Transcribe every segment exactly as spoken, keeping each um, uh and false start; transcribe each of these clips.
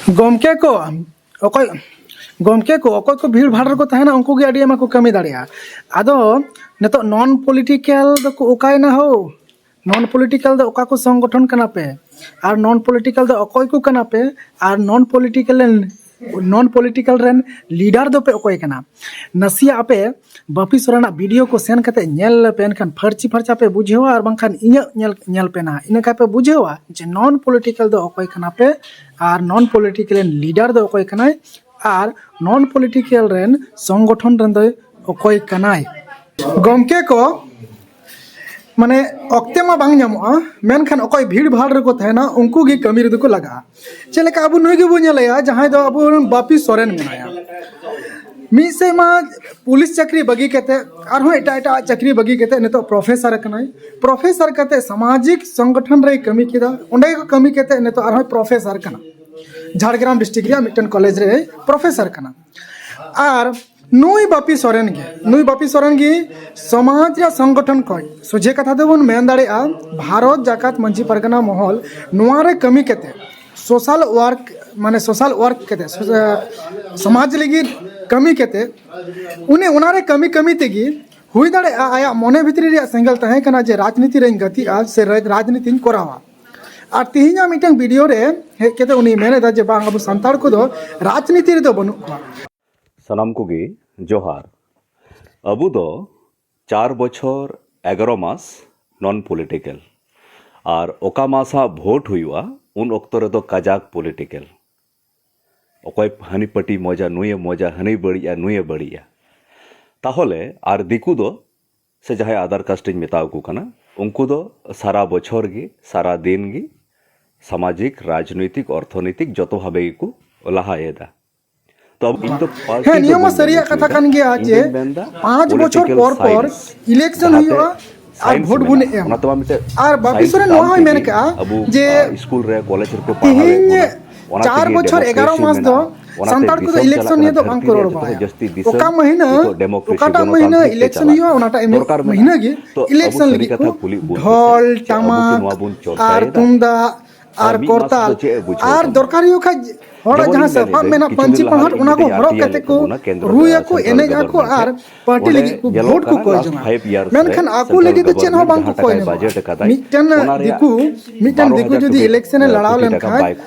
ᱜᱚᱢᱠᱮ ᱠᱚ ᱚᱠᱚᱭ ᱜᱚᱢᱠᱮ ᱠᱚ ᱚᱠᱚᱭ ᱠᱚ ᱵᱷᱤᱲ ᱵᱷᱟᱲ ᱨᱮᱠᱚ ᱛᱟᱦᱮᱱᱟ, ᱩᱱᱠᱩ ᱜᱮ ᱟᱹᱰᱤ ᱟᱭᱢᱟ ᱠᱚ ᱠᱟᱹᱢᱤ ᱫᱟᱲᱮᱭᱟᱜᱼᱟ᱾ ᱟᱫᱚ ᱱᱤᱛᱚᱜ ᱱᱚᱱ ᱯᱚᱞᱤᱴᱤᱠᱮᱞ ᱫᱚᱠᱚ ᱚᱠᱟᱭᱮᱱᱟ ᱦᱳ? ᱱᱚᱱ ᱯᱚᱞᱤᱴᱤᱠᱮᱞ ᱫᱚ ᱚᱠᱟ ᱠᱚ ᱥᱚᱝᱜᱚᱴᱷᱚᱱ ᱠᱟᱱᱟ ᱯᱮ? ᱟᱨ ᱱᱚᱱ ᱯᱚᱞᱤᱴᱤᱠᱮᱞ ᱫᱚ ᱚᱠᱚᱭ ᱠᱚ ᱠᱟᱱᱟ ᱯᱮ? ᱟᱨ ᱱᱚᱱ ᱯᱚᱞᱤᱴᱤᱠᱮᱞ ᱨᱮᱱ ᱱᱚᱱ ᱯᱚᱞᱤᱴᱤᱠᱮᱞ ᱨᱮᱱ ᱞᱤᱰᱟᱨ ᱫᱚᱯᱮ ᱚᱠᱚᱭ ᱠᱟᱱᱟ? ᱱᱟᱥᱮᱭᱟᱜ ᱟᱯᱮ ᱵᱟᱯᱤ ᱥᱚᱨᱮᱱᱟᱜ ᱵᱷᱤᱰᱤᱭᱳ ᱠᱚ ᱥᱮᱱ ᱠᱟᱛᱮ ᱧᱮᱞ ᱞᱮᱯᱮ, ᱮᱱᱠᱷᱟᱱ ᱯᱷᱟᱹᱨᱪᱤ ᱯᱷᱟᱨᱪᱟ ᱯᱮ ᱵᱩᱡᱷᱟᱹᱣᱟ, ᱟᱨ ᱵᱟᱝᱠᱷᱟᱱ ᱤᱧᱟᱹᱜ ᱧᱮᱞ ᱧᱮᱞ ᱯᱮ ᱱᱟᱦᱟᱜ, ᱤᱱᱟᱹ ᱠᱷᱟᱱ ᱯᱮ ᱵᱩᱡᱷᱟᱹᱣᱟ ᱡᱮ ᱱᱚᱱ ᱯᱚᱞᱤᱴᱤᱠᱮᱞ ᱫᱚ ᱚᱠᱚᱭ ᱠᱟᱱᱟ ᱯᱮ ᱟᱨ ᱱᱚᱱ ᱯᱚᱞᱤᱴᱤᱠᱮᱞ ᱨᱮᱱ ᱞᱤᱰᱟᱨ ᱫᱚ ᱚᱠᱚᱭ ᱠᱟᱱᱟᱭ ᱟᱨ ᱱᱚᱱ ᱯᱚᱞᱤᱴᱤᱠᱮᱞ ᱨᱮᱱ ᱥᱚᱝᱜᱚᱴᱷᱚᱱ ᱨᱮᱱ ᱫᱚᱭ ᱚᱠᱚᱭ ᱠᱟᱱᱟᱭ᱾ ᱜᱚᱢᱠᱮ ᱠᱚ, ᱢᱟᱱᱮ, ᱚᱠᱛᱮ ᱢᱟ ᱵᱟᱝ ᱧᱟᱢᱚᱜᱼᱟ, ᱢᱮᱱᱠᱷᱟᱱ ᱚᱠᱚᱭ ᱵᱷᱤᱲ ᱵᱷᱟᱲ ᱨᱮᱠᱚ ᱛᱟᱦᱮᱱᱟ, ᱩᱱᱠᱩ ᱜᱮ ᱠᱟᱹᱢᱤ ᱨᱮᱫᱚ ᱠᱚ ᱞᱟᱜᱟᱜᱼᱟ᱾ ᱪᱮᱫ ᱞᱮᱠᱟ ᱟᱵᱚ ᱱᱩᱭ ᱜᱮᱵᱚᱱ ᱧᱮᱞᱮᱭᱟ, ᱡᱟᱦᱟᱸᱭ ᱫᱚ ᱟᱵᱚ ᱨᱮᱱ ᱵᱟᱯᱤ ᱥᱚᱨᱮᱱ ᱢᱮᱱᱟᱭᱟ᱾ ᱢᱤᱫ ᱥᱮᱫ ᱢᱟ ᱯᱩᱞᱤᱥ ᱪᱟᱹᱠᱨᱤ ᱵᱟᱹᱜᱤ ᱠᱟᱛᱮ, ᱟᱨᱦᱚᱸ ᱮᱴᱟᱜ ᱮᱴᱟᱜ ᱪᱟᱹᱠᱨᱤ ᱵᱟᱹᱜᱤ ᱠᱟᱛᱮ ᱱᱤᱛᱚᱜ ᱯᱨᱚᱯᱷᱮᱥᱟᱨ ᱠᱟᱱᱟᱭ᱾ ᱯᱨᱚᱯᱷᱮᱥᱟᱨ ᱠᱟᱛᱮ ᱥᱟᱢᱟᱡᱤᱠ ᱥᱚᱝᱜᱚᱴᱷᱚᱱ ᱨᱮᱭ ᱠᱟᱹᱢᱤ ᱠᱮᱫᱟ, ᱚᱸᱰᱮ ᱜᱮ ᱠᱟᱹᱢᱤ ᱠᱟᱛᱮ ᱱᱤᱛᱚᱜ ᱟᱨᱦᱚᱸ ᱯᱨᱚᱯᱷᱮᱥᱟᱨ ᱠᱟᱱᱟ ᱡᱷᱟᱲᱜᱨᱟᱢ ᱰᱤᱥᱴᱨᱤᱠᱴ ᱨᱮᱭᱟᱜ ᱢᱤᱫᱴᱮᱱ ᱠᱚᱞᱮᱡᱽ ᱨᱮ ᱯᱨᱚᱯᱷᱮᱥᱟᱨ ᱠᱟᱱᱟ᱾ ᱟᱨ ᱱᱩᱭ ᱵᱟᱯᱤ ᱥᱚᱨᱮᱱ ᱜᱮ, ᱱᱩᱭ ᱵᱟᱯᱤ ᱥᱚᱨᱮᱱ ᱜᱮ ᱥᱚᱢᱟᱡᱽ ᱨᱮᱭᱟᱜ ᱥᱚᱝᱜᱚᱴᱷᱚᱱ ᱠᱷᱚᱱ, ᱥᱚᱡᱷᱮ ᱠᱟᱛᱷᱟ ᱛᱮᱵᱚᱱ ᱢᱮᱱ ᱫᱟᱲᱮᱭᱟᱜᱼᱟ, ᱵᱷᱟᱨᱚᱛ ᱡᱟᱠᱟᱛ ᱢᱟᱹᱡᱷᱤ ᱯᱟᱨᱜᱟᱱᱟ ᱢᱚᱦᱚᱞ ᱱᱚᱣᱟ ᱨᱮ ᱠᱟᱹᱢᱤ ᱠᱟᱛᱮ, ᱥᱳᱥᱟᱞ ᱣᱟᱨᱠ, ᱢᱟᱱᱮ ᱥᱳᱥᱟᱞ ᱣᱟᱨᱠ ᱠᱟᱛᱮ, ᱥᱳ-, ᱥᱚᱢᱟᱡᱽ ᱞᱟᱹᱜᱤᱫ ᱠᱟᱹᱢᱤ ᱠᱟᱛᱮ, ᱩᱱᱤ ᱚᱱᱟ ᱨᱮ ᱠᱟᱹᱢᱤ ᱠᱟᱹᱢᱤ ᱛᱮᱜᱮ ᱦᱩᱭ ᱫᱟᱲᱮᱭᱟᱜᱼᱟ ᱟᱭᱟᱜ ᱢᱚᱱᱮ ᱵᱷᱤᱛᱨᱤ ᱨᱮᱭᱟᱜ ᱥᱮᱸᱜᱮᱞ ᱛᱟᱦᱮᱸ ᱠᱟᱱᱟ ᱡᱮ ᱨᱟᱡᱽᱱᱤᱛᱤ ᱨᱮᱧ ᱜᱟᱛᱮᱜᱼᱟ ᱥᱮ ᱨᱟᱡᱽ-, ᱨᱟᱡᱽᱱᱤᱛᱤᱧ ᱠᱚᱨᱟᱣᱟ᱾ ᱟᱨ ᱛᱮᱦᱮᱧᱟᱜ ᱢᱤᱫᱴᱟᱝ ᱵᱷᱤᱰᱤᱭᱳ ᱨᱮ ᱦᱮᱡ ᱠᱟᱛᱮ ᱩᱱᱤ ᱢᱮᱱ ᱮᱫᱟ ᱡᱮ ᱵᱟᱝ, ᱟᱵᱚ ᱥᱟᱱᱛᱟᱲ ᱠᱚᱫᱚ ᱨᱟᱡᱽᱱᱤᱛᱤ ᱨᱮᱫᱚ ᱵᱟᱹᱱᱩᱜ ᱠᱚᱣᱟ᱾ ᱥᱟᱱᱟᱢ ᱠᱚᱜᱮ ᱡᱚᱦᱟᱨ᱾ ᱟᱵᱚ ᱫᱚ ᱪᱟᱨ ᱵᱚᱪᱷᱚᱨ ᱮᱜᱟᱨᱚ ᱢᱟᱥ ᱱᱚᱱ ᱯᱚᱞᱤᱴᱤᱠᱮᱞ, ᱟᱨ ᱚᱠᱟ ᱢᱟᱥ ᱦᱟᱸᱜ ᱵᱷᱳᱴ ᱦᱩᱭᱩᱜᱼᱟ, ᱩᱱ ᱚᱠᱛᱚ ᱨᱮᱫᱚ ᱠᱟᱡᱟᱠ ᱯᱚᱞᱤᱴᱤᱠᱮᱞ᱾ ᱚᱠᱚᱭ ᱦᱟᱹᱱᱤ ᱯᱟᱹᱴᱤ ᱢᱚᱡᱟ, ᱱᱩᱭᱮ ᱢᱚᱡᱟ, ᱦᱟᱹᱱᱤ ᱵᱟᱹᱲᱤᱡᱼᱟ, ᱱᱩᱭᱮ ᱵᱟᱹᱲᱤᱡᱼᱟ᱾ ᱛᱟᱦᱚᱞᱮ ᱟᱨ ᱫᱤᱠᱩ ᱫᱚ, ᱥᱮ ᱡᱟᱦᱟᱸᱭ ᱟᱫᱟᱨ ᱠᱟᱥᱴ ᱤᱧ ᱢᱮᱛᱟᱣ ᱠᱚ ᱠᱟᱱᱟ, ᱩᱱᱠᱩ ᱫᱚ ᱥᱟᱨᱟ ᱵᱚᱪᱷᱚᱨ ᱜᱮ, ᱥᱟᱨᱟ ᱫᱤᱱ ᱜᱮ ᱥᱟᱢᱟᱡᱤᱠ, ᱨᱟᱡᱽᱱᱳᱭᱛᱤᱠ, ᱚᱨᱛᱷᱚᱱᱳᱭᱛᱤᱠ ᱡᱚᱛᱚ ᱵᱷᱟᱵᱮ ᱜᱮᱠᱚ ᱞᱟᱦᱟᱭᱮᱫᱟ᱾ ᱛᱚ ᱟᱵᱚ, ᱤᱧ ᱫᱚ ᱯᱟᱨᱴᱤ ᱦᱮᱸ, ᱫᱚ ᱱᱤᱭᱟᱹ ᱢᱟ ᱵᱟᱹᱧ ᱢᱮᱱ ᱥᱟᱹᱨᱤᱭᱟᱜ ᱠᱟᱛᱷᱟ ᱦᱚᱪᱚᱭᱮᱫᱟ, ᱠᱟᱱ ᱜᱮᱭᱟ ᱤᱧ ᱡᱮ ᱫᱚᱧ ᱢᱮᱱᱫᱟ ᱯᱟᱸᱪ ᱵᱚᱪᱷᱚᱨ ᱯᱚᱞᱤᱴᱤᱠᱮᱞ ᱯᱚᱨ ᱯᱚᱨ ᱥᱟᱭᱮᱱᱥ, ᱤᱞᱮᱠᱥᱚᱱ ᱡᱟᱦᱟᱸᱛᱮ ᱦᱩᱭᱩᱜᱼᱟ ᱟᱨ ᱥᱟᱭᱮᱱᱥ ᱵᱷᱳᱴ ᱵᱚᱱ ᱢᱮᱱᱟᱜᱼᱟ, ᱮᱢ᱾ ᱚᱱᱟ ᱛᱮᱢᱟ ᱢᱤᱫᱴᱮᱡ ᱟᱨ ᱵᱟᱯᱤ ᱥᱟᱭᱮᱱᱥ ᱥᱚᱨᱮᱱ ᱱᱚᱣᱟ ᱫᱟᱢ ᱦᱚᱸᱭ ᱢᱮᱱ ᱛᱮᱜᱮ ᱠᱟᱜᱼᱟ ᱟᱵᱚ, ᱡᱮ ᱟ, ᱥᱠᱩᱞ ᱨᱮ, ᱠᱚᱞᱮᱡᱽ ᱨᱮᱠᱚ ᱯᱟᱲᱦᱟᱣᱮᱫ ᱛᱮᱦᱮᱧ ᱵᱚᱱᱟ᱾ ᱚᱱᱟ ᱪᱟᱨ ᱛᱮᱜᱮ ᱵᱚᱪᱷᱚᱨ ᱰᱮᱢᱳᱠᱨᱮᱥᱤ ᱮᱜᱟᱨᱚ ᱢᱟᱥ ᱫᱚ ᱢᱮᱱᱟᱜᱼᱟ᱾ ᱚᱱᱟᱛᱮ ᱥᱟᱱᱛᱟᱲ ᱠᱚᱫᱚ ᱫᱤᱥᱚᱢ ᱤᱞᱮᱠᱥᱚᱱ ᱪᱟᱞᱟᱜ ᱱᱤᱭᱮ ᱠᱟᱱᱟ, ᱫᱚ ᱫᱷᱟᱹᱨᱛᱤ ᱵᱟᱝ ᱨᱮᱭᱟᱜ ᱠᱚ ᱡᱚᱛᱚ ᱨᱚᱲ ᱠᱷᱚᱱ ᱵᱟᱲᱟᱭᱟ᱾ ᱡᱟᱹᱥᱛᱤ ᱫᱤᱥᱚᱢ ᱚᱠᱟ ᱢᱟᱹᱦᱤᱱᱟᱹ, ᱱᱤᱛᱚᱜ ᱰᱮᱢᱳᱠᱨᱮᱥᱤ ᱚᱠᱟᱴᱟᱜ ᱜᱚᱱᱚᱛᱟᱱᱛᱨᱤᱠ ᱢᱟᱹᱦᱤᱱᱟᱹ ᱛᱮ ᱤᱞᱮᱠᱥᱚᱱ ᱪᱟᱞᱟᱜ ᱦᱩᱭᱩᱜᱼᱟ, ᱠᱟᱱᱟ᱾ ᱚᱱᱟᱴᱟᱜ ᱫᱚᱨᱠᱟᱨ ᱢᱮᱱᱟᱜᱼᱟ᱾ ᱢᱟᱹᱦᱤᱱᱟᱹ ᱜᱮ ᱛᱚ ᱟᱵᱚ ᱤᱞᱮᱠᱥᱚᱱ ᱥᱟᱹᱨᱤ ᱞᱟᱹᱜᱤᱫ ᱠᱟᱛᱷᱟ ᱠᱚ ᱠᱩᱞᱤ ᱵᱩᱡᱽ ᱰᱷᱚᱞ ᱫᱚᱨᱠᱟᱨ᱾ ᱟᱵᱚ ᱠᱤ ᱴᱟᱢᱟᱠ ᱱᱚᱣᱟ ᱵᱚᱱ ᱪᱚᱨᱪᱟᱭᱮᱫᱟ? ᱟᱨ ᱫᱚᱨᱠᱟᱨ ᱦᱩᱭᱩᱜ ᱠᱷᱟᱡ ᱦᱚᱲᱟᱜ ᱡᱟᱦᱟᱸ ᱥᱟᱯᱟᱵ ᱢᱮᱱᱟᱜ ᱯᱟᱹᱧᱪᱤ ᱯᱟᱲᱦᱟᱴ, ᱚᱱᱟ ᱠᱚ ᱦᱚᱨᱚᱜ ᱠᱟᱛᱮ ᱠᱚ ᱨᱩᱭᱟᱠᱚ, ᱮᱱᱮᱡ ᱟᱠᱚ ᱟᱨ ᱯᱟᱨᱴᱤ ᱞᱟᱹᱜᱤᱫ ᱠᱚ ᱵᱷᱳᱴ ᱠᱚ ᱠᱚᱭ ᱡᱚᱝᱟ᱾ ᱢᱮᱱᱠᱷᱟᱱ ᱟᱠᱚ ᱞᱟᱹᱜᱤᱫ ᱫᱚ ᱪᱮᱫ ᱦᱚᱸ ᱵᱟᱝ ᱠᱚ ᱠᱚᱭ ᱧᱟᱢᱚᱜᱼᱟ᱾ ᱢᱤᱫᱴᱮᱱ ᱫᱤᱠᱩ, ᱢᱤᱫᱴᱮᱱ ᱫᱤᱠᱩ ᱡᱩᱫᱤ ᱤᱞᱮᱠᱥᱚᱱ ᱮ ᱞᱟᱲᱟᱣ ᱞᱮᱱᱠᱷᱟᱱ,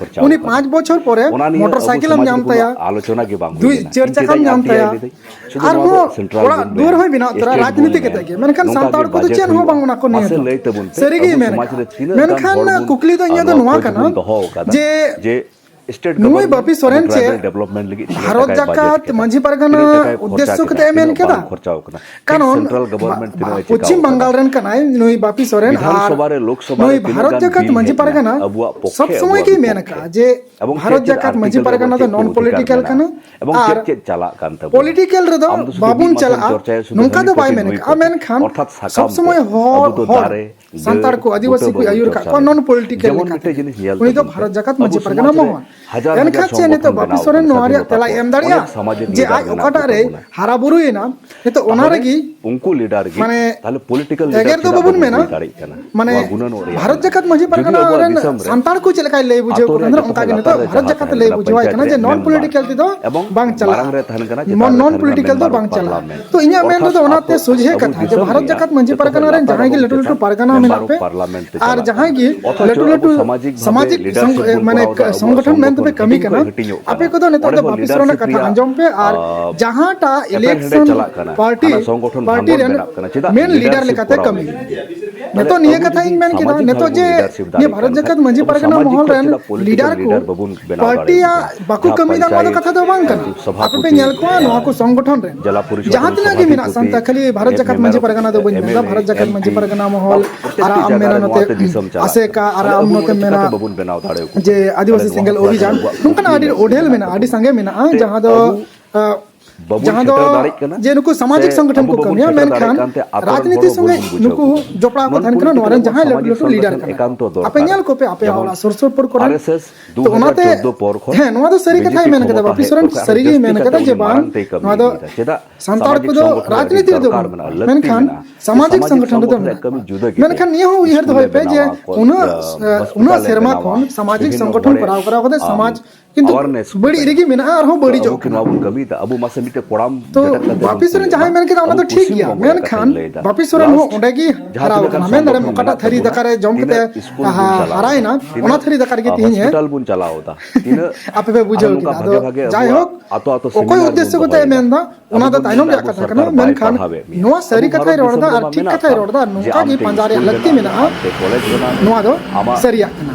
ᱩᱱᱤ ᱯᱟᱸᱪ ᱵᱚᱪᱷᱚᱨ ᱯᱚᱨᱮ ᱢᱚᱴᱚᱨ ᱥᱟᱭᱠᱮᱞ ᱮᱢ ᱧᱟᱢ ᱛᱟᱭᱟ, ᱫᱩᱭ ᱪᱟᱨ ᱪᱟᱠᱟᱢ ᱧᱟᱢ ᱛᱟᱭᱟ, ᱟᱨᱦᱚᱸ ᱚᱲᱟᱜ ᱫᱩᱣᱟᱹᱨ ᱦᱚᱸᱭ ᱵᱮᱱᱟᱣ ᱩᱛᱟᱹᱨᱟ ᱨᱟᱡᱽᱱᱤᱛᱤ ᱠᱟᱛᱮ ᱜᱮ᱾ ᱢᱮᱱᱠᱷᱟᱱ ᱥᱟᱱᱛᱟᱲ ᱠᱚᱫᱚ ᱪᱮᱫ ᱦᱚᱸ ᱵᱟᱝ ᱚᱱᱟ ᱠᱚ ᱱᱤᱭᱟᱹ ᱫᱚ᱾ ᱥᱟᱹᱨᱤ ᱜᱮ ᱢᱮᱱᱟ᱾ ᱢᱮᱱᱠᱷᱟᱱ ᱠᱩᱠᱞᱤ ᱫᱚ ᱤᱧᱟᱹᱜ ᱫᱚ ᱱᱚᱣᱟ ᱠᱟᱱᱟ ᱡᱮ ᱱᱩᱭ ᱵᱟᱯᱤ ᱥᱚᱨᱮᱱ ᱪᱮᱫ ᱵᱷᱟᱨᱚᱛ ᱡᱟᱠᱟᱛ ᱢᱟᱹᱡᱷᱤ ᱯᱟᱨᱜᱟᱱᱟ ᱩᱫᱽᱫᱮᱥᱥᱚ ᱠᱟᱛᱮ ᱮ ᱢᱮᱱ ᱠᱮᱫᱟ? ᱠᱟᱨᱚᱱ ᱯᱚᱪᱷᱤᱢ ᱵᱟᱝᱜᱟᱞ ᱨᱮᱱ ᱠᱟᱱᱟᱭ ᱱᱩᱭ ᱵᱟᱯᱤ ᱥᱚᱨᱮᱱ, ᱟᱨ ᱱᱩᱭ ᱵᱷᱟᱨᱚᱛ ᱡᱟᱠᱟᱛ ᱢᱟᱹᱡᱷᱤ ᱯᱟᱨᱜᱟᱱᱟ ᱥᱚᱵ ᱥᱚᱢᱚᱭ ᱜᱮᱭ ᱢᱮᱱ ᱟᱠᱟᱫᱼᱟ ᱡᱮ ᱵᱷᱟᱨᱚᱛ ᱡᱟᱠᱟᱛ ᱢᱟᱹᱡᱷᱤ ᱯᱟᱨᱜᱟᱱᱟ ᱫᱚ ᱱᱚᱱ ᱯᱚᱞᱤᱴᱤᱠᱟᱞ ᱠᱟᱱᱟ, ᱟᱨ ᱯᱚᱞᱤᱴᱤᱠᱟᱞ ᱨᱮᱫᱚ ᱵᱟᱵᱚᱱ ᱪᱟᱞᱟᱜᱼᱟ, ᱱᱚᱝᱠᱟ ᱫᱚ ᱵᱟᱭ ᱢᱮᱱ ᱟᱠᱟᱫᱼᱟ᱾ ᱢᱮᱱᱠᱷᱟᱱ ᱥᱚᱵ ᱥᱚᱢᱚᱭ ᱦᱚᱲ, ᱦᱚᱲ ᱥᱟᱱᱛᱟᱲ ᱠᱚ, ᱟᱹᱫᱤᱵᱟᱹᱥᱤ ᱠᱚ ᱟᱹᱭᱩᱨ ᱟᱠᱟᱫ ᱠᱚᱣᱟ ᱱᱚᱱ ᱯᱚᱞᱤᱴᱤᱠᱟᱞ ᱞᱮᱠᱟᱛᱮ᱾ ᱩᱱᱤ ᱫᱚ ᱵᱷᱟᱨᱚᱛ ᱡᱟᱠᱟᱛ ᱢᱟᱹᱡᱷᱤ ᱯᱟᱨᱜᱟᱱᱟ ᱢᱚᱦᱚᱞ᱾ ᱮᱱᱠᱷᱟᱱ ᱪᱮᱫ ᱱᱤᱛᱚᱜ ᱵᱟᱯᱤ ᱥᱚᱨᱮᱱ ᱱᱚᱣᱟ ᱨᱮᱭᱟᱜ ᱛᱮᱞᱟᱭ ᱮᱢ ᱫᱟᱲᱮᱭᱟᱜᱼᱟ ᱡᱮ ᱟᱡ ᱚᱠᱟᱴᱟᱜ ᱨᱮ ᱦᱟᱨᱟ ᱵᱩᱨᱩᱭᱮᱱᱟ, ᱱᱤᱛᱚᱜ ᱚᱱᱟ ᱨᱮᱜᱮ ᱩᱱᱠᱩ ᱞᱤᱰᱟᱨ ᱜᱮ ᱢᱟᱱᱮ ᱛᱟᱦᱞᱮ ᱯᱚᱞᱤᱴᱤᱠᱟᱞ ᱮᱜᱮᱨ ᱫᱚ ᱵᱟᱵᱚᱱ ᱢᱮᱱᱟ, ᱢᱟᱱᱮ ᱵᱷᱟᱨᱚᱛ ᱡᱟᱠᱟᱛ ᱢᱟᱹᱡᱷᱤ ᱯᱟᱨᱜᱟᱱᱟ ᱨᱮᱱ ᱥᱟᱱᱛᱟᱲ ᱠᱚ ᱪᱮᱫ ᱞᱮᱠᱟᱭ ᱞᱟᱹᱭ ᱵᱩᱡᱷᱟᱹᱣ ᱠᱚ ᱠᱟᱱᱟ, ᱚᱱᱠᱟ ᱜᱮ ᱱᱤᱛᱚᱜ ᱵᱷᱟᱨᱚᱛ ᱡᱟᱠᱟᱛ ᱞᱟᱹᱭ ᱵᱩᱡᱷᱟᱹᱣᱟᱭ ᱠᱟᱱᱟ ᱡᱮ ᱱᱚᱱ ᱯᱚᱞᱤᱴᱤᱠᱟᱞ ᱛᱮᱫᱚ ᱵᱟᱝ ᱪᱟᱞᱟᱜᱼᱟ, ᱱᱚᱱ ᱯᱚᱞᱤᱴᱤᱠᱟᱞ ᱫᱚ ᱵᱟᱝ ᱪᱟᱞᱟᱜᱼᱟ᱾ ᱛᱚ ᱤᱧᱟᱹᱜ ᱢᱮᱱ ᱛᱮᱫᱚ ᱚᱱᱟᱛᱮ ᱥᱚᱡᱷᱮ ᱠᱟᱛᱷᱟ ᱡᱮ ᱵᱷᱟᱨᱚᱛ ᱡᱟᱠᱟᱛ ᱢᱟᱹᱡᱷᱤ ᱯᱟᱨᱜᱟᱱᱟ ᱨᱮᱱ ᱡᱟᱦᱟᱸᱭ ᱜᱮ ᱞᱟᱹᱴᱩ ᱞᱟᱹᱴᱩ ᱯᱟᱨᱜᱟᱱᱟ ᱢᱮᱱᱟᱜ ᱯᱮ ᱟᱨ ᱡᱟᱦᱟᱸᱭ ᱜᱮ ᱞᱟᱹᱴᱩ ᱞᱟᱹᱴᱩ ᱥᱟᱢᱟᱡᱤᱠ ᱥᱚᱝᱜᱚ-, ᱢᱟᱱᱮ ᱥᱚᱝᱜᱚᱴᱷᱚᱱ ᱢᱮᱱ ᱛᱮᱯᱮ ᱠᱟᱹᱢᱤ ᱠᱟᱱᱟ, ᱟᱯᱮ ᱠᱚᱫᱚ ᱱᱤᱛᱚᱜ ᱫᱚ ᱵᱟᱯᱤ ᱥᱚᱨᱮᱱᱟᱜ ᱠᱟᱛᱷᱟ ᱟᱸᱡᱚᱢ ᱯᱮ ᱟᱨ ᱡᱟᱦᱟᱸᱴᱟᱜ ᱤᱞᱮᱠᱥᱚᱱ ᱯᱟᱨᱴᱤ, ᱯᱟᱨᱴᱤ ᱨᱮᱱ ᱢᱮᱱ ᱞᱤᱰᱟᱨ ᱞᱮᱠᱟᱛᱮ ᱠᱟᱹᱢᱤ᱾ ᱱᱤᱛᱚᱜ ᱱᱤᱭᱟᱹ ᱠᱟᱛᱷᱟ ᱤᱧ ᱢᱮᱱ ᱠᱮᱫᱟ, ᱱᱤᱛᱚᱜ ᱡᱮ ᱱᱤᱭᱟᱹ ᱵᱷᱟᱨᱚᱛ ᱡᱟᱠᱟᱛ ᱢᱟᱹᱡᱷᱤ ᱯᱟᱨᱜᱟᱱᱟ ᱢᱚᱦᱚᱞ ᱨᱮᱱ ᱞᱤᱰᱟᱨ ᱠᱚ ᱯᱟᱨᱴᱤᱭᱟᱜ ᱵᱟᱠᱚ ᱠᱟᱹᱢᱤᱭᱮᱫᱟ, ᱱᱚᱣᱟ ᱫᱚ ᱠᱟᱛᱷᱟ ᱫᱚ ᱵᱟᱝ ᱠᱟᱱᱟ᱾ ᱟᱯᱮ ᱯᱮ ᱧᱮᱞ ᱠᱚᱣᱟ ᱱᱚᱣᱟ ᱠᱚ ᱥᱚᱝᱜᱚᱴᱷᱚᱱ ᱨᱮᱱ ᱡᱟᱦᱟᱸ ᱛᱤᱱᱟᱹᱜ ᱜᱮ ᱢᱮᱱᱟᱜ ᱥᱟᱱᱛᱟᱲ, ᱠᱷᱟᱹᱞᱤ ᱵᱷᱟᱨᱚᱛ ᱡᱟᱠᱟᱛ ᱢᱟᱹᱡᱷᱤ ᱯᱟᱨᱜᱟᱱᱟ ᱫᱚ ᱵᱟᱹᱧ ᱢᱮᱱᱫᱟ, ᱵᱷᱟᱨᱚᱛ ᱡᱟᱠᱟᱛ ᱢᱟᱹᱡᱷᱤ ᱯᱟᱨᱜᱟᱱᱟ ᱢᱚᱦᱚᱞ ᱟᱨ ᱟᱢ ᱢᱮᱱᱟ ᱱᱚᱛᱮ ᱟᱥᱮᱠᱟ ᱟᱨ ᱟᱢ ᱱᱚᱛᱮᱢ ᱢᱮᱱᱟ ᱡᱮ ᱟᱹᱫᱤᱵᱟᱹᱥᱤ ᱥᱮᱸᱜᱮᱞ ᱚᱵᱷᱤᱡᱟᱱ, ᱱᱚᱝᱠᱟᱱᱟᱜ ᱟᱹᱰᱤ ᱚᱰᱷᱮᱞ ᱢᱮᱱᱟᱜᱼᱟ, ᱟᱹᱰᱤ ᱥᱟᱸᱜᱮ ᱢᱮᱱᱟᱜᱼᱟ, ᱡᱟᱦᱟᱸ ᱫᱚ ᱡᱟᱦᱟᱸ ᱫᱚ ᱡᱮ ᱱᱩᱠᱩ ᱥᱟᱢᱟᱡᱤᱠ ᱥᱚᱝᱜᱚᱴᱷᱚᱱ ᱠᱚ ᱠᱟᱹᱢᱤᱭᱟ, ᱢᱮᱱᱠᱷᱟᱱ ᱨᱟᱡᱽᱱᱤᱛᱤ ᱥᱚᱸᱜᱮ ᱱᱩᱠᱩ ᱡᱚᱯᱲᱟᱣ ᱠᱚ ᱛᱟᱦᱮᱱ ᱠᱟᱱᱟ᱾ ᱱᱚᱣᱟ ᱨᱮᱱ ᱡᱟᱦᱟᱸᱭ ᱞᱟᱹᱴᱩ ᱞᱟᱹᱴᱩ ᱞᱤᱰᱟᱨ ᱠᱟᱱᱟ, ᱟᱯᱮ ᱧᱮᱞ ᱠᱚᱯᱮ ᱟᱯᱮᱭᱟᱜ ᱚᱲᱟᱜ ᱥᱩᱨ ᱥᱩᱯᱩᱨ ᱠᱚᱨᱮ᱾ ᱛᱚ ᱚᱱᱟᱛᱮ ᱦᱮᱸ, ᱱᱚᱣᱟ ᱫᱚ ᱥᱟᱹᱨᱤ ᱠᱟᱛᱷᱟᱭ ᱢᱮᱱ ᱠᱟᱫᱟ, ᱵᱟᱯᱤ ᱥᱚᱨᱮᱱ ᱥᱟᱹᱨᱤ ᱜᱮᱭ ᱢᱮᱱ ᱠᱟᱫᱟ ᱡᱮ ᱵᱟᱝ, ᱱᱚᱣᱟ ᱫᱚ ᱥᱟᱱᱛᱟᱲ ᱠᱚᱫᱚ ᱨᱟᱡᱽᱱᱤᱛᱤ ᱨᱮᱫᱚ ᱵᱟᱹᱱᱩᱜ, ᱢᱮᱱᱠᱷᱟᱱ ᱥᱟᱢᱟᱡᱤᱠ ᱥᱚᱝᱜᱚᱴᱷᱚᱱ ᱨᱮᱫᱚ ᱢᱮᱱᱟᱜ ᱠᱚᱣᱟ᱾ ᱢᱮᱱᱠᱷᱟᱱ ᱱᱤᱭᱟᱹ ᱦᱚᱸ ᱩᱭᱦᱟᱹᱨ ᱫᱚᱦᱚᱭ ᱯᱮ ᱡᱮ ᱩᱱᱟᱹᱜ, ᱩᱱᱟᱹᱜ ᱥᱮᱨᱢᱟ ᱠᱷᱚᱱ ᱥᱟᱢᱟᱡᱤᱠ ᱥᱚᱝᱜᱚᱴᱷᱚᱱ ᱠᱚᱨᱟᱣ ᱠᱚᱨᱟᱣ ᱠᱟᱛᱮ ᱥᱚᱢᱟᱡᱽ ᱠᱤᱱᱛᱩ ᱵᱟᱹᱲᱤᱡ ᱨᱮᱜᱮ ᱢᱮᱱᱟᱜᱼᱟ, ᱟᱨᱦᱚᱸ ᱵᱟᱹᱲᱤᱡᱚᱜ ᱠᱟᱱᱟ᱾ ᱛᱚ ᱵᱟᱯᱤ ᱥᱚᱨᱮᱱ ᱦᱚᱸ ᱚᱸᱰᱮ ᱜᱮ ᱦᱟᱨᱟ ᱟᱠᱟᱱᱟ, ᱢᱮᱱ ᱫᱟᱲᱮᱭᱟᱜᱼᱟ ᱚᱠᱟᱴᱟᱜ ᱛᱷᱟᱹᱨᱤ ᱫᱟᱠᱟ ᱨᱮ ᱡᱚᱢ ᱠᱟᱛᱮ ᱦᱮᱡ ᱮᱱᱟ᱾ ᱵᱟᱯᱤ ᱥᱚᱨᱮᱱ ᱦᱚᱸ ᱚᱸᱰᱮ ᱜᱮ ᱦᱟᱨᱟ ᱟᱠᱟᱱᱟ, ᱢᱮᱱ ᱫᱟᱲᱮᱭᱟᱜᱼᱟ ᱚᱠᱟᱴᱟᱜ ᱛᱷᱟᱹᱨᱤ ᱫᱟᱠᱟ ᱨᱮ ᱡᱚᱢ ᱠᱟᱛᱮ ᱦᱟᱨᱟᱭᱮᱱᱟ, ᱚᱱᱟ ᱛᱷᱟᱹᱨᱤ ᱫᱟᱠᱟ ᱨᱮᱜᱮ ᱛᱤᱦᱤᱧ ᱦᱮ ᱟᱯᱮ ᱯᱮ ᱵᱩᱡᱷᱟᱹᱣ ᱠᱮᱫᱟ᱾ ᱟᱫᱚ ᱡᱟᱭᱦᱳᱠ, ᱚᱠᱚᱭ ᱩᱫᱽᱫᱮᱥᱥᱚ ᱠᱟᱛᱮ ᱢᱮᱱᱫᱟ, ᱚᱱᱟ ᱫᱚ ᱛᱟᱭᱱᱚᱢ ᱨᱮᱭᱟᱜ ᱠᱟᱛᱷᱟ ᱠᱟᱱᱟ, ᱢᱮᱱᱠᱷᱟᱱ ᱱᱚᱣᱟ ᱥᱟᱹᱨᱤ ᱠᱟᱛᱷᱟᱭ ᱨᱚᱲ ᱮᱫᱟ ᱟᱨ ᱴᱷᱤᱠ ᱠᱟᱛᱷᱟᱭ ᱨᱚᱲ ᱮᱫᱟ, ᱱᱚᱝᱠᱟ ᱜᱮ ᱯᱟᱸᱡᱟ ᱨᱮᱭᱟᱜ ᱞᱟᱹᱠᱛᱤ ᱢᱮᱱᱟᱜᱼᱟ᱾ ᱱᱚᱣᱟ ᱫᱚ ᱥᱟᱹᱨᱤᱭᱟᱜ ᱠᱟᱱᱟ᱾